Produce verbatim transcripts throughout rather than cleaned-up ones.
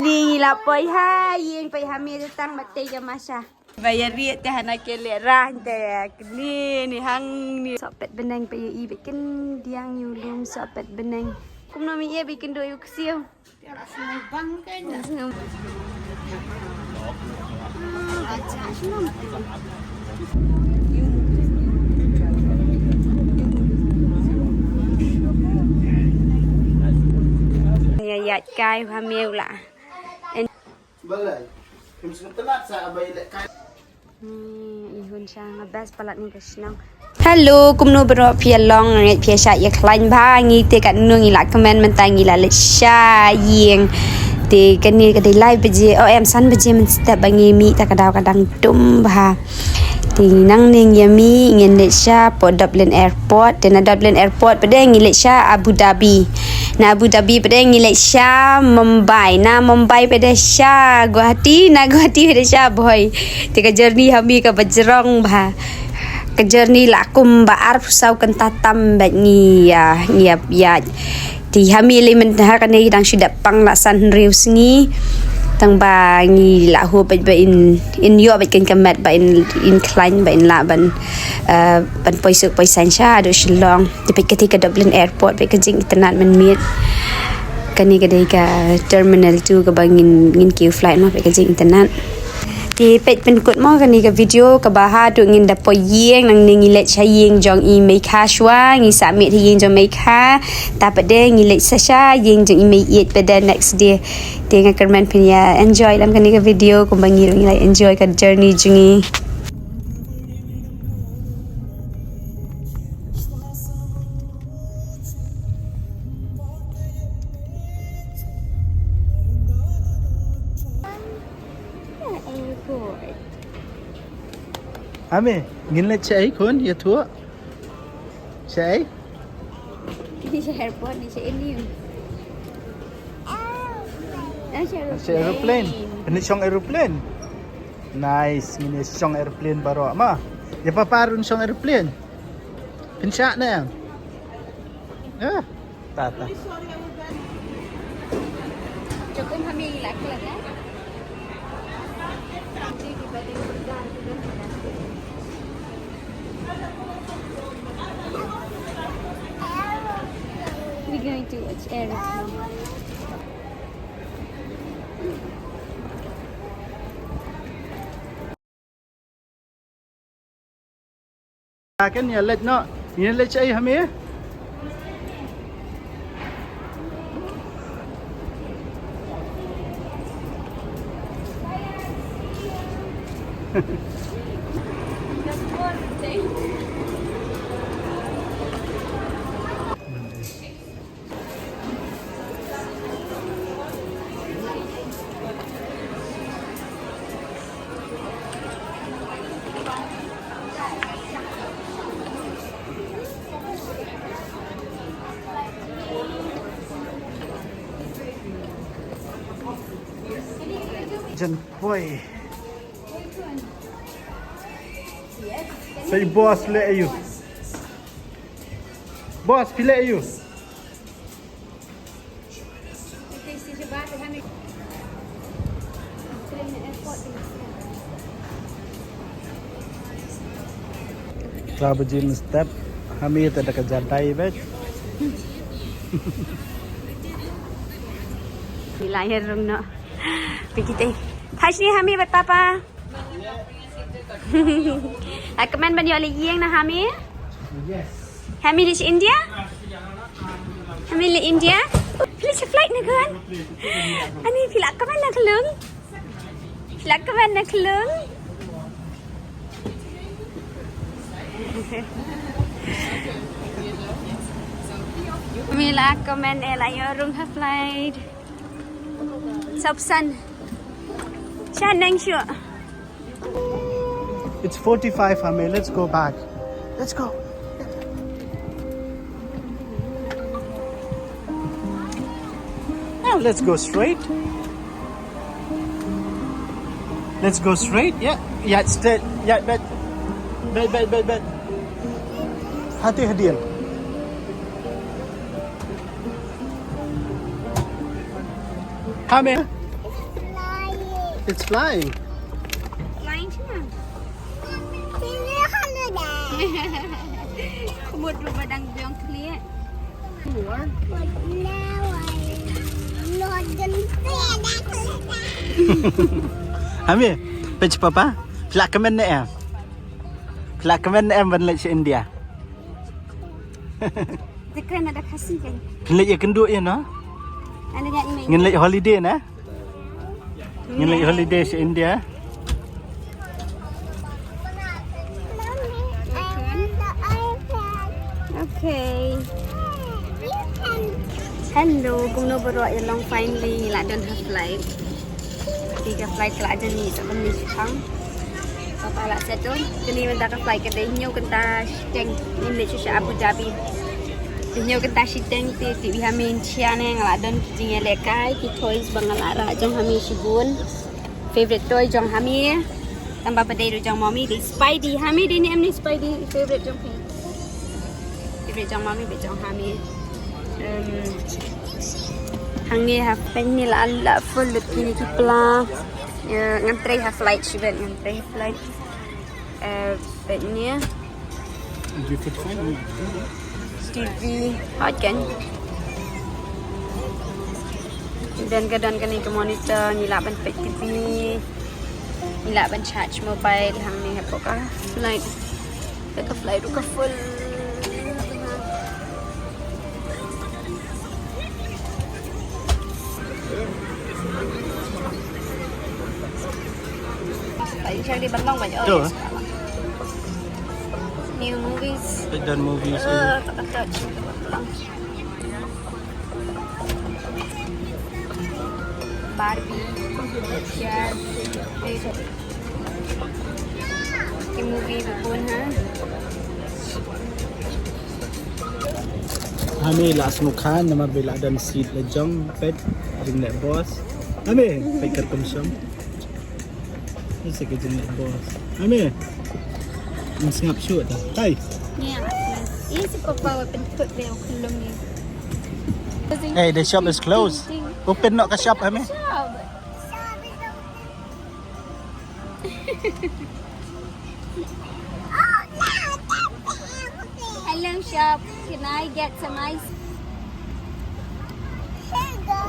Ngi la poi ha ïing, poi ha me te tang bad te ka Masha. Ba ïa riat te hana ke le rah te kni ni hang ni. Soh pet beneng, peit ïa i bad ken diang ïa u lum, soh pet beneng. Kumno me ïa bad ken do ïa u ksiew. Ïa ïa kai ha me u la. Balei? Phim sngewtynnat sa ba ïalehkai. Hmm, i hun sha nga best palat ni ka shnong. Hello, kumno baroh phi ïa long, ngeit phi ïa shah ïa khlaiñ bha, ngi te katno ngi la kmen mynta ngi la leit sha ïing. Te kane ka dei lai baje, oh em san baje mynstep ba ngi mih ta ka daw ka dang dum bha. Te ngi nang ning ïa mih ngin leit sha port Dublin Airport, te na Dublin Airport pat de ngi leit sha Abu Dhabi. Na Abu Dhabi pat de ngi leit sha Mumbai. Na Mumbai pat de sha Guwahati. Na Guwahati pat de sha Bhoi. Te ka journey ha mi ka ba jrong bha. Ka journey la kum ba arphew saw kynta tam bad ngi ïa, ngi ïa, ïa. Te ha mi lei mynta ha kane dang shu dep pang la san hynriew sngi. Tang ba ngi la hope bad ba in, in ïoh bad kan ka met ba in, in khlaiñ ba in lah ban, eh, ban poi suk poi saiñ sha haduh Shillong. Te peit kati ka Dublin Airport, peit ka jingitynnat mynmiet. Kane ka dei ka Terminal two kaba ngin, ngin kiew flight mo, peit ka jingitynnat. Te peit pynkut mo kane ka video kaba haduh ngin da poi ïing, nangne ngi leit sha ïing jong i Meikha shuwa, ngi sah miet ha ïing jong Meikha. Ta pat de ngi leit sa sha ïing jong i Meiieit pat de next day. Te nga kyrmen phin ïa enjoy lem kane ka video kumba ngi ruh ngi la enjoy ka journey jong ngi. Ame, ngin leit shaei khun, ïathuh. Shaei? Ni sha airport, ni sha ini. Ah, sha aeroplane. Sha aeroplane. Ni shong aeroplane. Nice, ngin ïa shong aeroplane baroh ma. Ïa papa ruh shong aeroplane. Pynshah ne em? Eh, ta ta. We're going to watch aeroplane. Kan ïa leit noh. Ïa leit shaei ha me? Jan poi. Sa i boss leh aïu? Boss, phi leh aïu? Phra baje mynstep, ha me te da ka jadai bad. Phi la ïa rung noh. Phi kite. Hai shini ha me bad papa. Ai kmen ban ïoh leit ïing na ha me? Yes. Ha me leit sha India? Ha me leit India? Phi leit sha flight na khun? Ani phi la kmen na khlung? Phi la kmen na khlung? Me la kmen eh la ïoh rung ha flight. Sop san. Sha neng shuh. It's forty-five, Hame. Let's go back. Let's go. Now let's go straight. Let's go straight. Yeah. Yeah, straight. Yeah, bet. Bet, bet, bet, bet. Hati hadien. Hame. It's flying. Flying China. Kumut rupa dang biang kliat. Hami, page papa. Phi la kmen ne em? Phi la kmen ne em ban leit sha India? Tekan ada kasih kan. Phin leit ïakynduh ïa no? Ada nyak ni. Ngin leit holiday na? Ngin leit holiday sha India. Okay. Hello, kumno baroh, ïa long finally ngi la don ha flight. Te ka flight ka la jan mih sa ban mih shipang. Papa la settle. Kane mynta ka flight ka dei hynñiew kynta shiteng. Ngin leit sha Abu Dhabi. Hynñiew kynta shiteng te te wi ha main chair ne nga la don ki jingïalehkai ki toys ba nga la rah jong ha main shibun. Favorite toy jong Hami. Tang ba ba dei ruh jong Mommy dei Spidey. Hami dei ne em ne Spidey favorite jong phi? Favorite jong Mommy bad jong Hami. Um, hangne ha peit ne la la full lut kine ki pla. Eh, ngan trei ha flight shibit, ngan trei ha flight. Eh, peit ne. T V hot kan. Don ka don kane ka monitor, ngi lah ban peit T V. Ngi lah ban charge mobile hangne hapoh ka flight. Ka flight ruh ka full. Tại sao đi bánh lông mà Chưa. New movies. Take the movies. Uh, tak ada. Barbie. Yeah. Ki movie ba bun ha. Hami la sngewkha khan namar ba la don seat la jong peit jingeh boss. Hami peit kat kum shong. Ni sa ka jingeh boss. Hami. Ym sngap shuh ta. Hai. Ni ah. Ini si papa wa pen put bel kulung ni. Hey, the shop is closed. Open noh ka shop Hami. Hello shop, can I get some ice? Here you go.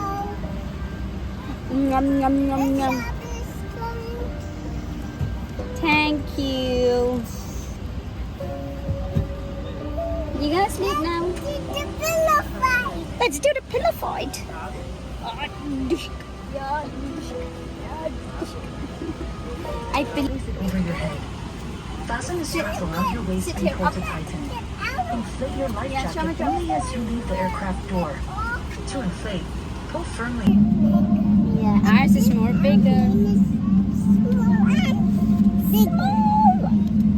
Yum yum yum yum. Thank you. You gonna sleep now? Let's do the pillow fight. Let's do the pillow fight. I believe. Over your head. Fasten the straps around your waist and pull to tighten. Inflate your life jacket only as you leave the aircraft door. To inflate, pull firmly. Yeah, ours is more bigger. Big.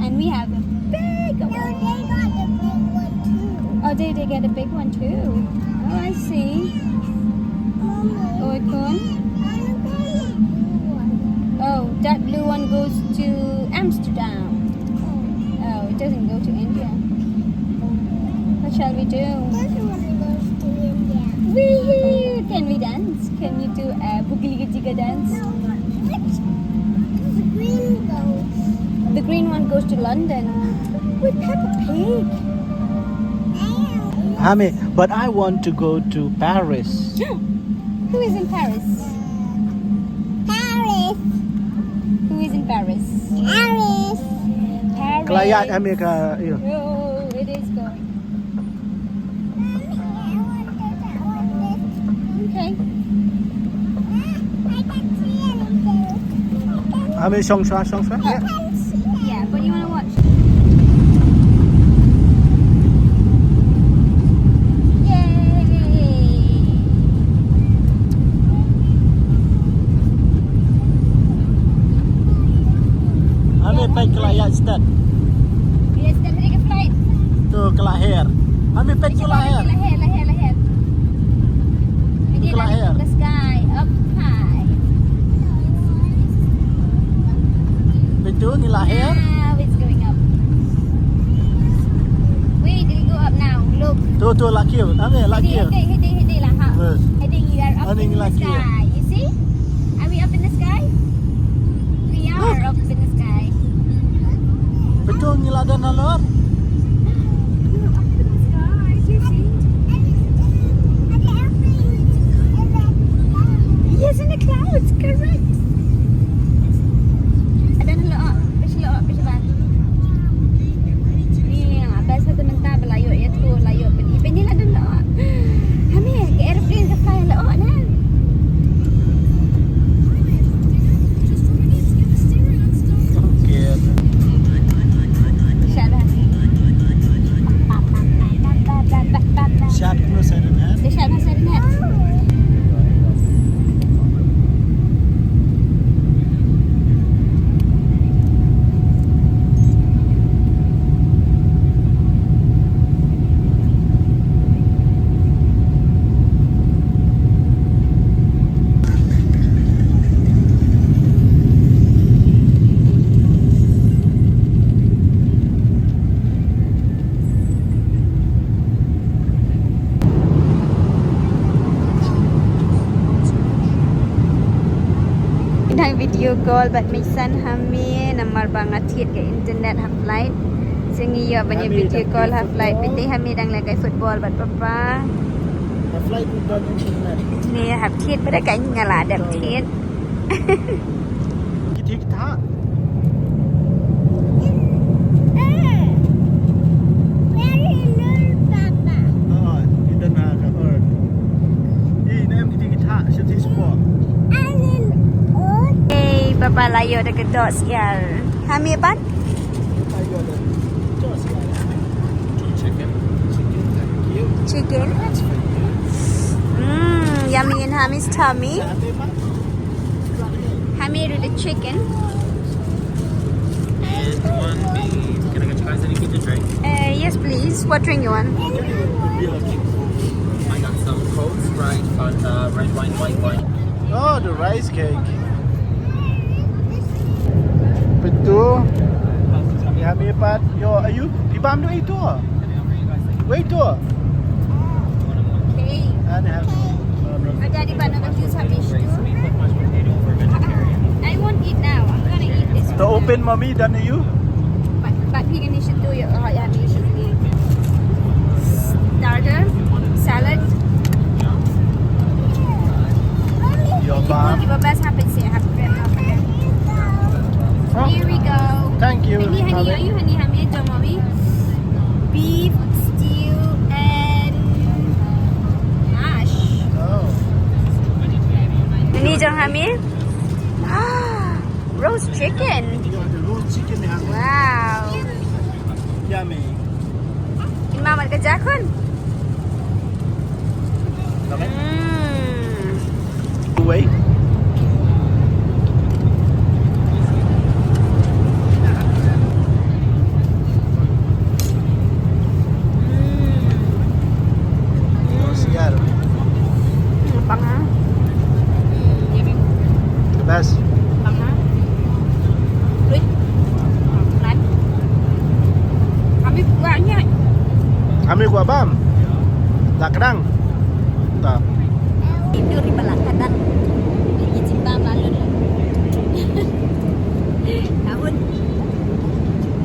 And we have a big one. Oh, they, they get a big one too. Oh, I see. Oh, it gone? Oh, that blue one goes to Amsterdam. Oh, it doesn't go to India. What shall we do? Wee! Can we dance? Can you do a boogly jigga dance? The green one goes to London with Peppa Pig. Hami, but I want to go to Paris. Who is in Paris? Paris. Who is in Paris? Paris. Paris. Kelayat Hami ka, iyo. Oh, it is going. Okay. Hami shong shwa, shong shwa. Yeah. Yeah, but you wanna watch? Yay! Hami peit kelayat stad. Yes, stad dari ke flight. Tu kelayat. Hami peit kelayat. Lahir, lahir, lahir. Ini lagi ke sky, up high. Betul ni lahir. Now it's going up. Wait, it'll go up now. Look. Tu tu laki. Hami laki. Heading, heading, heading lah ha. Heading, you are up in the sky. You see? Are we up in the sky? The clouds, correct. Adan helo, pis helo, pis ban. Ni, ah, best tu mynta ba la ïoh ïa tu, la ïoh pyn-i. Pyn-i la dun helo. Hami, ka aeroplane ka fly helo na. Okay. Shut up. Shut up, no, shut up. Shut up, shut up. Nang video call bad Misan Hami namar ba nga thied ka internet ha flight. Sngewbha ban ïa video call ha flight. Bynta Hami dang leh ka football bad papa. Ha flight u don internet. Ni hap thied bad ka nga la dep thied. Ki thik thak. Ah, kita nak kat or. Eh, nem kita kita shuti sport. Hey, papa la ïoh da ka dot sial. Hami pat? Chicken. Chicken, thank you. Chicken. That's for you. Mm, yummy in Hami's tummy. Hami, do the chicken. And one bean. Can I get you guys anything to drink? Uh, yes, please. What drink you want? I got some Coke, Sprite, Fanta, red wine, white wine. Oh, the rice cake. Betul. Ya, mi pat. Yo, ayu. Di bam tu itu. Wait tu. Okay. Ada. Ada di mana kan juice habis tu. I won't eat now. I'm gonna eat this. The open, mommy, dan ayu. But, but we gonna should do your, oh, yeah, we should be starter, salad. Your bar. Give a best happen, say happy, happy. Here we go. Thank you. Honey, honey, are you honey, honey, don't mommy? Beef stew and mash. Oh. Ini jong Hami. Ah, roast chicken. Yeah, the roast chicken they have. Wow. Yummy. In mama ka jakun. Love it. Mm. Wait. Sial. Pang ha. The best. Pang ha. Lui. Pang. Kami buahnya. Kami buah bam. Tak kedang. Tak. Tidur di bawah kadang. Ini jimba balon. Tahun.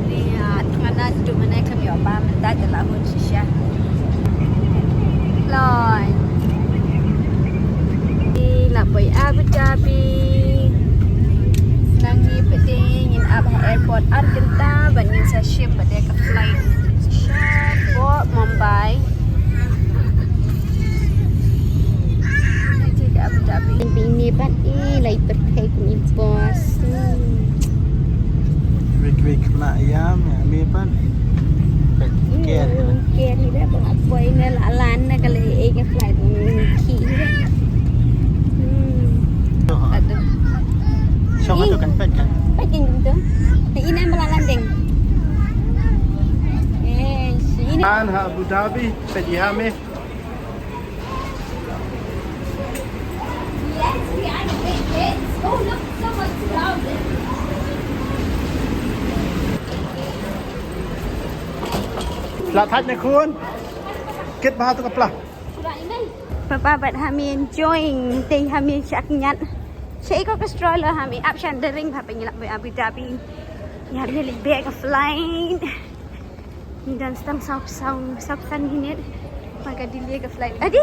Ni, ah, tengah na duduk mana kami apa mentah je lah hun shisha. Loi. Ni la poi Abu Dhabi. Nang ni pete ngin ap ha airport ar kynta ban ngin sa shim pete ka flight. Shisha ko Mumbai. Abu Dhabi. Ini pat i lai perfect ni bos. Wik wik na ya me pat. Ker. Ker ni dah bang apa ini la lan na kali e ke flight ni ki. Hmm. Aduh. So tu kan pet kan. Pet kan tu. Ini malah landing. Eh, sini. An ha Abu Dhabi pet ya me. Pla thait ne khun. Kit bha tu ka pla. Papa bad Hami enjoying. Te Hami shak nyat. Shak iko ka stroller Hami. Ap shan dering papa ngi la Abu Dhabi. Ya Hami li bag a flight. Ni dan stang saw saw saw san minit. Maka delay ka flight. Adi.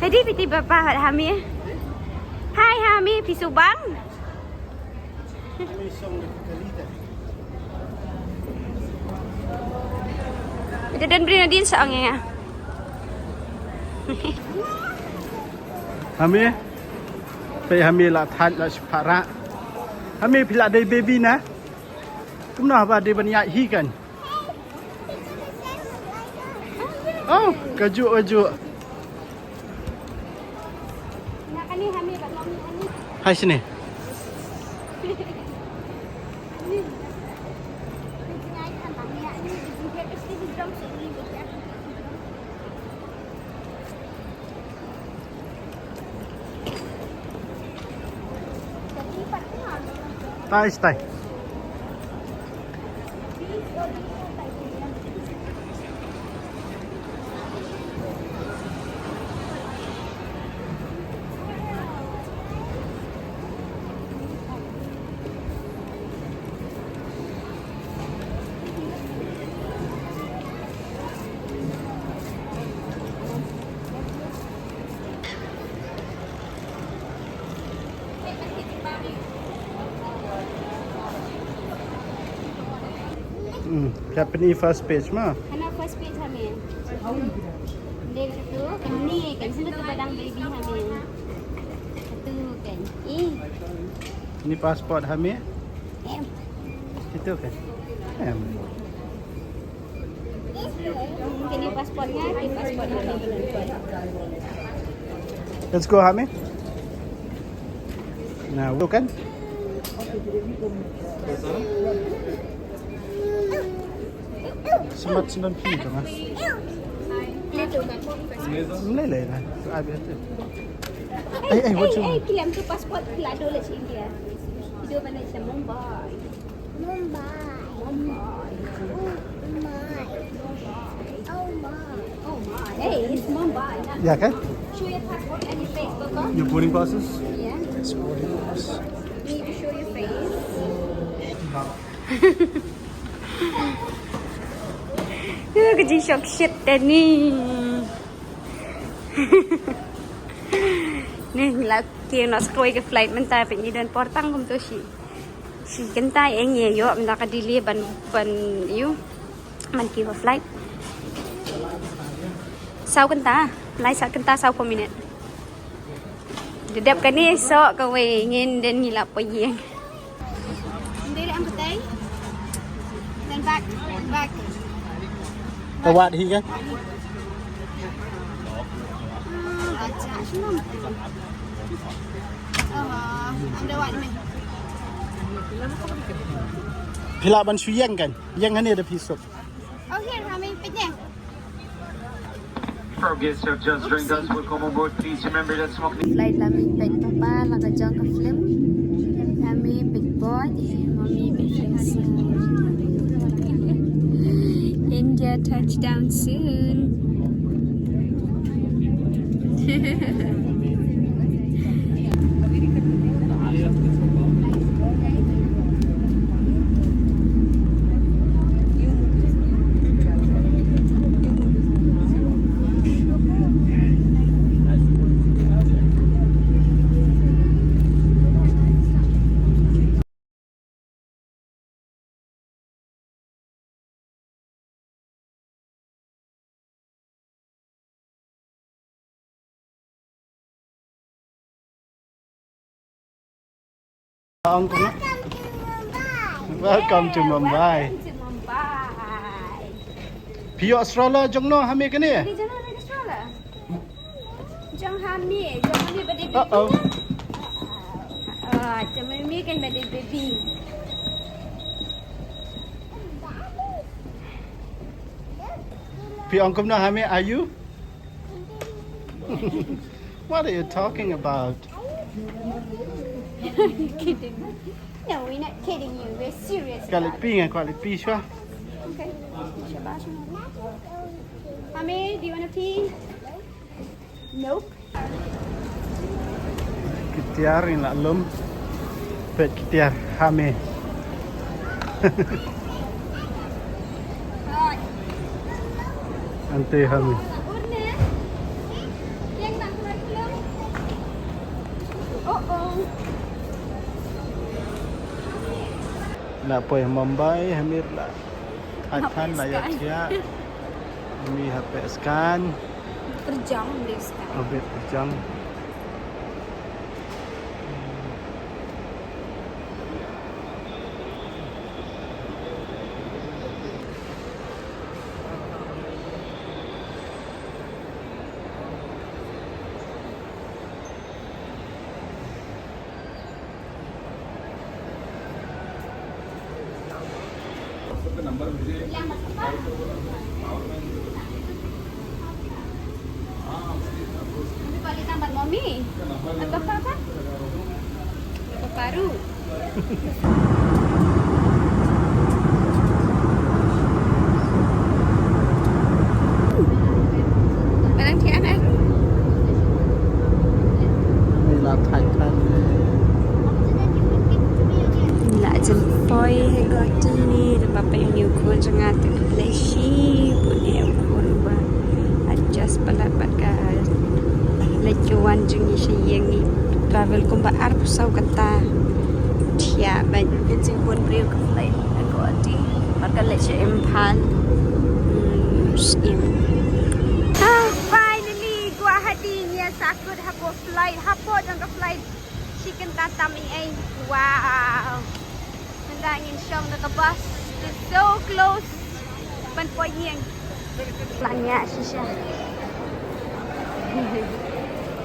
Adi piti bapa bad Hami. Hai Hami, phi shu bang? Ita dan beri nadin sa ang ya. Hami, phi Hami la thait la shipara. Hami phi la dei baby na. Kumno haba dei ban ïaid hi kan. Oh, kajuh, kajuh. Hai sini. Stai, stai. Hmm, ka pyni first page ma. Hana first page Hami. Dei katu, kani, kan sini tu padang baby Hami. Katu kan. Ih. Ini passport Hami. Em. Itu kan. Em. Kini passport nya, kini passport nya. Let's go, Hami. Nah, bukan? Semat sembilan puluh tu, Mas. Meleleh lah. Habis tu. Eh, eh, what you want? Eh, kilam tu passport kelado lah India. Dia mana macam Mumbai. Mumbai. Mumbai. Oh my. Oh my. Oh my. Hey, it's Mumbai. Ya kan? Show your passport and your face, Baba. Your boarding passes? Yeah. Yes, boarding pass. You need to show your face. Ka jingshok shit te ni. Ni la ki na skoi ka flight mynta, pynban ngi don por tang kumto shi. Shi kynta eng ye yo mynta ka delay ban, ban yu. Man ki ba flight. Saw kynta, lai saw kynta saw phew minit. Da dep kane soh kawei ngin dang ngi la poi ïing. Ndei le am petai. Then back, back. Ka wad hi kan? Hmm, acha, shunom. Oh, am da wad me. Phi lah ban shu ïeng kan? Ïeng hangne da phi suk. Oh, here, Hami, peit ne. For guests who have just joined us, welcome aboard. Please remember that smoking. Flight la mih peit papa la ka jong ka film. Hami peit boi, Mami peit film. India touchdown soon. Welcome to Mumbai. Welcome to Mumbai. Phi ïoh stroller jong no Hami kane? Jong Hami, jong Hami ba dei baby. Uh-oh. Ah, jong Hami kan ba dei baby. Phi ong kumno Hami, are you? What are you talking about? Kidding. No, we're not kidding you. We're serious. Ka leit phi nga, ka leit phi shuwa. Okay. Shabash. Hami, do you wanna pee? Nope. Ki tiar ngi la lum. Peit ki tiar Hami. Ante Hami. Lah poi Mumbai, ha mir lah. Ai khan lah ïa thiah. Mi ha peh scan. Perjang dei scan. Abit perjang. Mommy, palitan buat Mommy. Apa apa apa? Apa baru? Barang siapa? Ngi la thait khan. Ngi la jan poi ha Guwahati ne, da ba pei u khun jong nga te u lei shibun u khun ba adjust palat bad ka leit ka wan jong ngi sha ïing. Ngi travel kumba arphew saw kynta. Thiah bad ka jingbun briew ka flight ha Guwahati bad ka leit sha Imphal. Hmm, shim. Ah, finally Guwahati ngi ïa sakut hapoh flight, hapoh jong ka flight. Shi kynta tam ei ei. Wow. Mynta ngin shong da ka bus. It's so close. Ban poi ïing. Lang ïa shisha.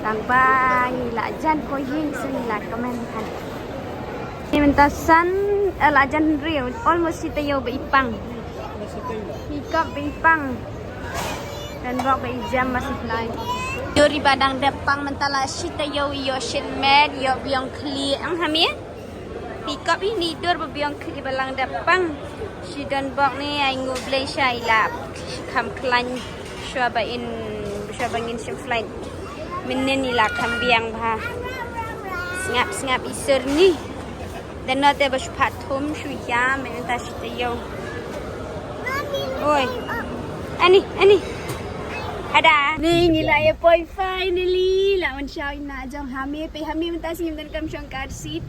Tang ba ngi la jan poi ïing, so ngi la kmen khan. Ni mynta san, eh, la jan hynriew, almost shi taïew ba i pang. Pick up ba i pang. Don bok ba i jam ba supply. Ïoh ri ba dang dep pang mynta la shi taïew, ïoh shin met, ïoh biang khlieh, ang ha mi. Pick up ïa ni dur ba biang khlieh ba lang dep pang. Shi don bok ni ai nguh Blei sha i la kham khlaiñ shuwa ba in, shuwa ba ngin shim flight. Mynnin i la kham biang bha. Sngap sngap i sur ni. Dang nod te ba shu pat thum shu ïam mynta shi taïew. Oi. Ani, ani. Ada. Ni ngi la ïa poi finally. La wan shaw ina jong ha mi, pei ha mi mynta sngi mynta kam shong car seat.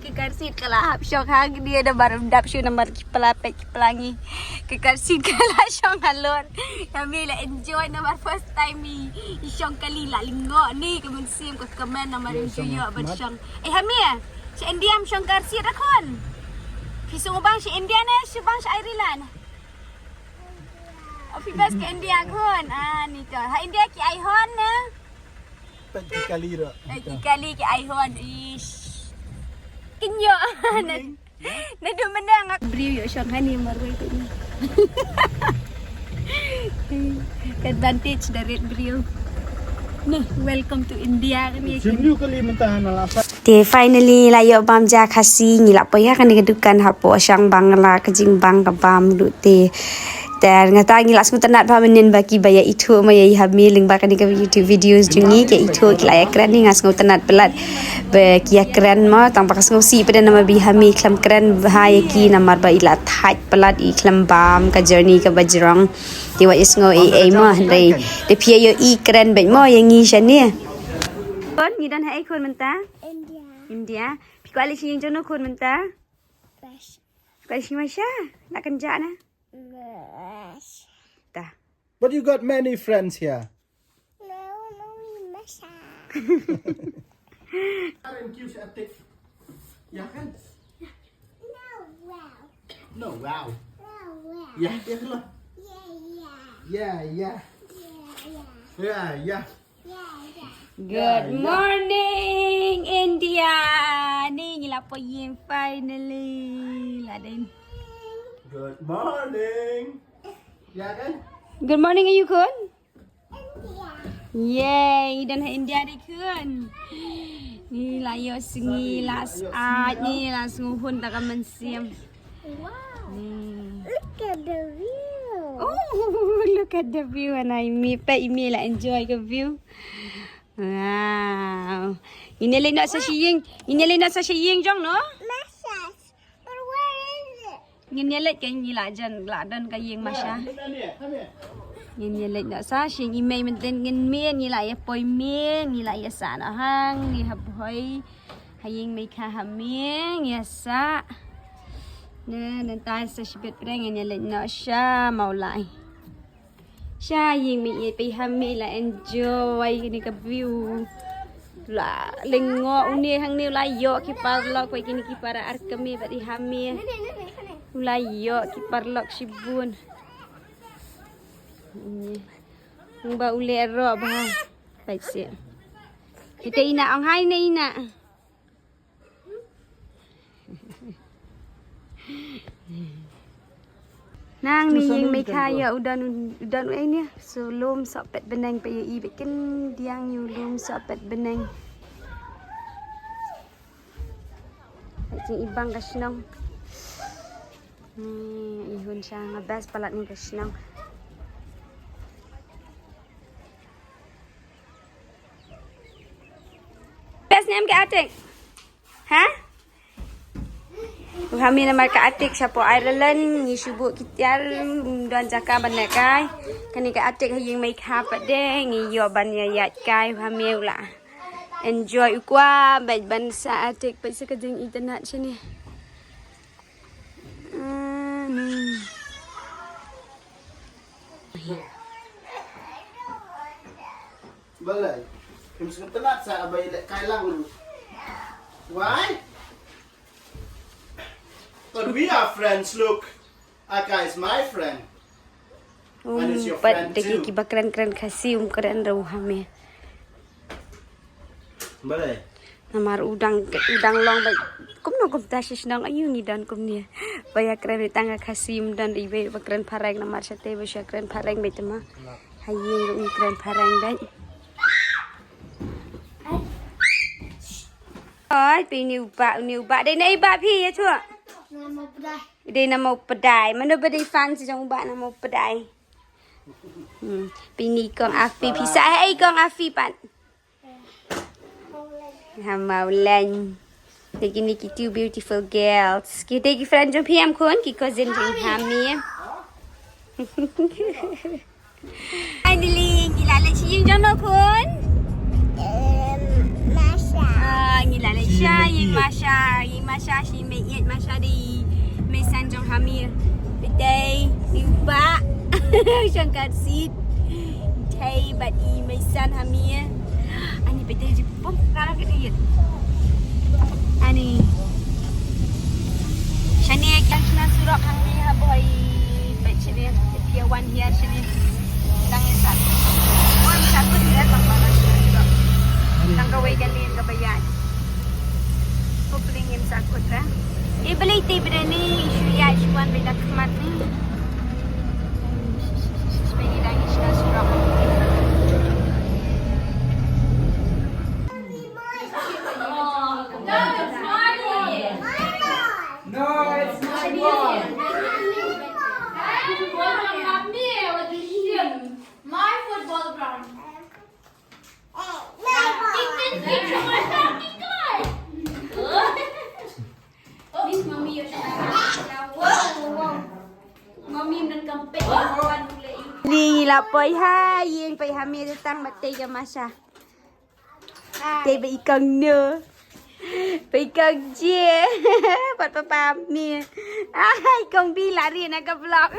Ki car seat ka la hap shong ha ngi da bar dap shu namar ki pla peit ki pla ngi. Ki car seat ka la shong halor. Ha mi la enjoy namar first time i, i shong kali la lyngngoh ni ka mynsiem ka kmen namar i ju ïoh ban shong. Eh ha mi. Sha India ym shong car seat ra khun. Phi sngewbang sha India ne sngewbang sha Ireland? O phi best ka India khun. Ah, ni to. Ha India ki ai hon ne? Peit ki kali ra. Eh, ki kali ki ai hon. Ish. Kin ïoh. Naduh mynne nga briew ïoh shong hani marwei tu ni. Ka advantage da rit briew. Ni, welcome to India kane. Shim liu kali mynta na la sa. Te finally la ïoh bam ja Khasi, ngi la poi ha kane ka dukan hapoh shang Bangla, ka jingbang ka bam duh te. Te nga ta ngi la sngewtynnat bha mynnin ba ki ba ïa ithuh ma ïa i ha mi lyngba kane ka YouTube videos jong ngi, ki ithuh ki la ïa kren, ni nga sngewtynnat palat ba ki ïa kren mo, tang ba ka sngewsih pat namar ba i ha mi khlem kren bha ïa ki namar ba i la thait palat, i khlem bam ka journey ka ba jrong. Te wat ïa sngew ei ei mo hynrei te phi ïa ïohi kren beit mo ïa ngi shane. Khun, ngi don ha ei khun mynta? India. India. Phi kwah leit sha ïing jong no khun mynta? Best. Phi kwah leit sha ïing Masha? La kynjah na? Best. Ta. But you got many friends here. No, only Masha. Ïa kan? No, wow. No, wow. No, wow. Ïa, ïa, hello. Ïa, ïa. Ïa, ïa. Ïa, ïa. Ïa, ïa. Good morning, India. Ni ngi la poi ïing finally. La dei. Good morning. Ïa kan? Good morning, aïu khun? Yay, don ha India de khun. Ni la ïoh sngi, la sah, ni la sngewhun da ka mynsiem. Wow. Hmm. Look at the view. Oh, look at the view, and I me peit me la enjoy ka view. Wow. Ngin ïa leit noh sa sha ïing, ngin ïa leit noh sa sha ïing jong no? Massage. But where is it? Ngin ïa leit, ka ngi la jan, la don ka ïing Masha. Ngin ïa leit noh sa sha ïing i mei mynta, ngin mih, ngi la ïa poi mih, ngi la ïa sah noh hang, ngi hap hoi. Ha ïing mei kha ha mih, ngi ïa sah. Ne, nangta sa shibit pdeng ïa leit noh sha Mawlai. Sha ïing Meiieit, peit ha me la enjoy kane ka view. La lyngngoh une hangne, la ïoh ki paralok, peit kine ki para arkame bad i ha me. La ïoh ki paralok shibun. Ba u leh roh bha. Peit seh. Ite ina ong hai ne ina. Nang ni ïing Meikha ïa u don, u don u ei ne. So lum soh pet bneng, peit ïa i beit kin diang ïa u lum soh pet bneng. Peit jingibang ka shnong. Ni i hun sha nga best palat ni ka shnong. Best nem ka atik. Ha? U ha me namar ka atik shapoh Ireland, ngi shu buh ki tiar, ym don jaka ban lehkai. Kane ka atik ha ïing Meikha pat de ngi ïoh ban ïa ïaid kai, u ha me u la enjoy, u kwah beit ban sah atik, peit sa ka jingitynnat shane. Ah, ni. Balei? Kim sngewtynnat sa ba i lehkai lang. Why? But we are friends, look. Aka is my friend. And it's your friend too. Um, pat da ki, kiba kren kren Khasi, um kren ruh ha me. Balei? Namar u dang, u dang long ba kumno kumta sha shnong, aïu ngi don kumne. Ba ïa kren tang ka Khasi, ym don iwei ba kren phareng, namar shatei ba shu kren phareng beit te ma. Ha ïing ruh ngi kren phareng beit. Oi, peit une u bah, une u bah. Dei na i bah phi ïa chuh? Dei na Mawpdai. Mano ba dei fan sha jong u bah na Mawpdai? Hmm. Peit une i kong Afi, phi sah ha ei i kong Afi pat? Ha Mawlai. Dei kine ki two beautiful girls. Ki dei ki friend jong phi em khun, ki cousin jong ha me. Finally, ngi la leit sha ïing jong no khun? Em, Masha. Ah, ngi la leit sha ïing Masha, ïing Masha, sha Meiieit Masha de. Meisan jong ha me. Peit te, i bah. Shongkar sit. Te bad i meisan ha me. Ani peit te jingpom ka la ka dei. Ani. Shane ki dang shna surok hangne ha Bhoi. Peit shane, phi wan hiar shane. Dang ïa sah. Wan sah kut hiar ba ka la shna surok. Tang kawei ka lane kaba ïaid. Hopefully ngin sah kut, eh. Eh, balei te bad ani shu ïaid shu wan beit da khmat ni. Shane dang ïa sah surok. No, it's my ball. My football ground. Ni la poi ha ïing, poi ha me tang ba te ka Masha. Te ba i kong no. Ba i kong je. Pat papa me. Ai kong bi la ri na ka vlog.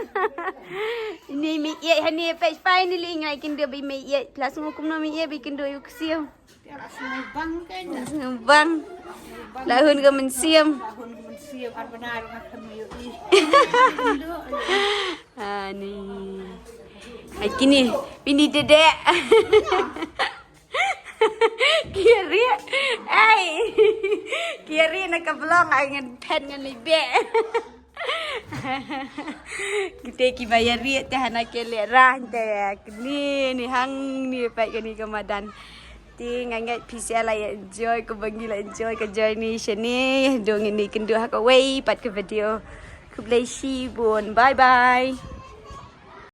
Ni Meiieit ha ni peit, finally ngai kynduh ba i Meiieit. Plus ngu kumno Meiieit ba i kynduh ïa u ksiu. Bang. La hun ka mynsiem. Ani. Ai kine, pini dedek. Kiri. Ai. Kiri na ka blong ai ngan phet ngan lei bek. Kita kiba ïa ri te hana ki leh rah te kini ni hang ni pat kani ka madan. Te nga ngeit phi sa la enjoy kumba ngi la enjoy ka journey shane. Dang ïa kynduh ha kawei pat ka video. Khublei shibun. Bye bye.